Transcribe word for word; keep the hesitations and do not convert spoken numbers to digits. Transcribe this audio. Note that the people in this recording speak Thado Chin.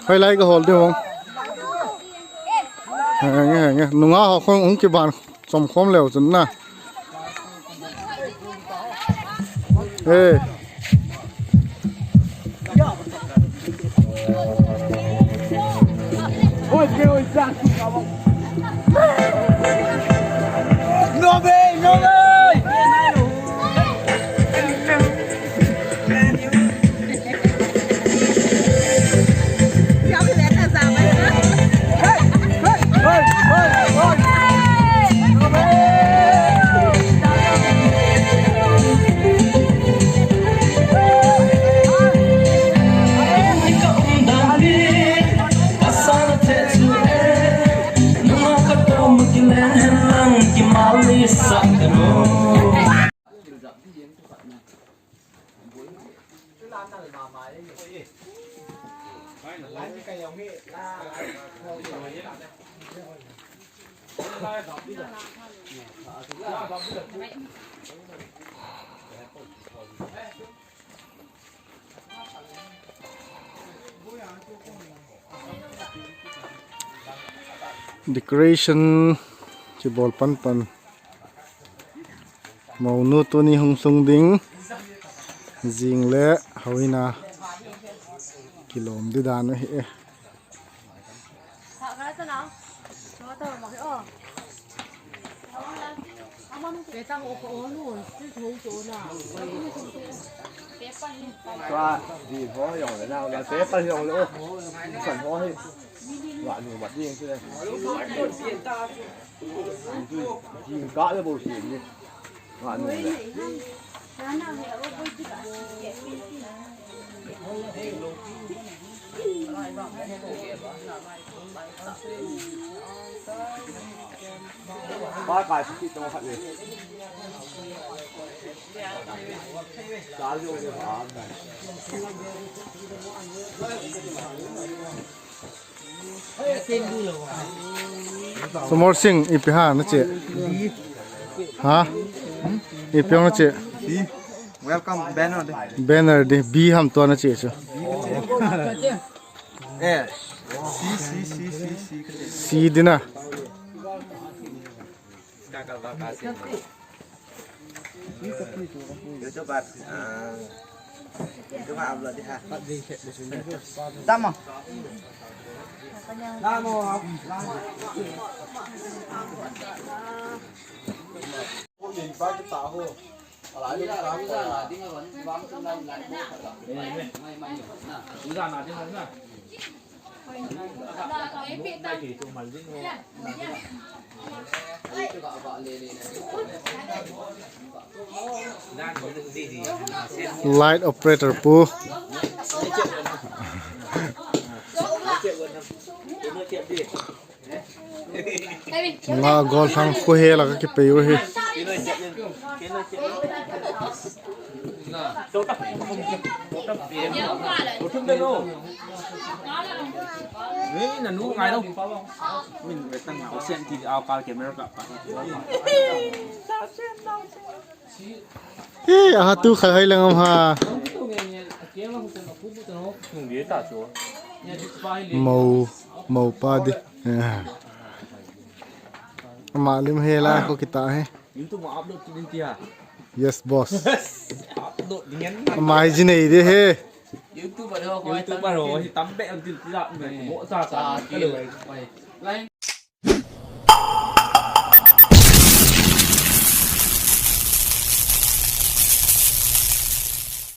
Hoilai kahol ding ham? Henge, henge. Nungah ho khong hung kiban chom khom leu chun na. Eh. Decoration kibol pan pan. Mounu tuni hung sung ding. Jing le houin a kilom di dan ahi e. Tua, di ho jong le nau la, te pa jong le o. San ho hi. Wa nu wa ding chu le. Jing kah le bou si ni. Wa nu le. Pa kai sakit tong khat le. Chal jo ke ba. Sumol Singh, ipi ham nache? Ha? Ipi ham nache? Welcome banner de. Banner de, B ham tua nache chu. Eh, C, C, C, C, C. C di na. YouTube, ah, YouTube upload di ha. Tama. Light operator pu. Nga gollhang khu he la ka kipei u hi. He, aha tu khai hai lang am ha. Mo, mo pa di. Ama lim he la ko kita he. YouTube ma upload tu din tia. Yes, boss. Upload din. Ama hi jinei de he. YouTube ma ho. YouTube ma ho. Hi tambe an tin tia. Mo sa sa.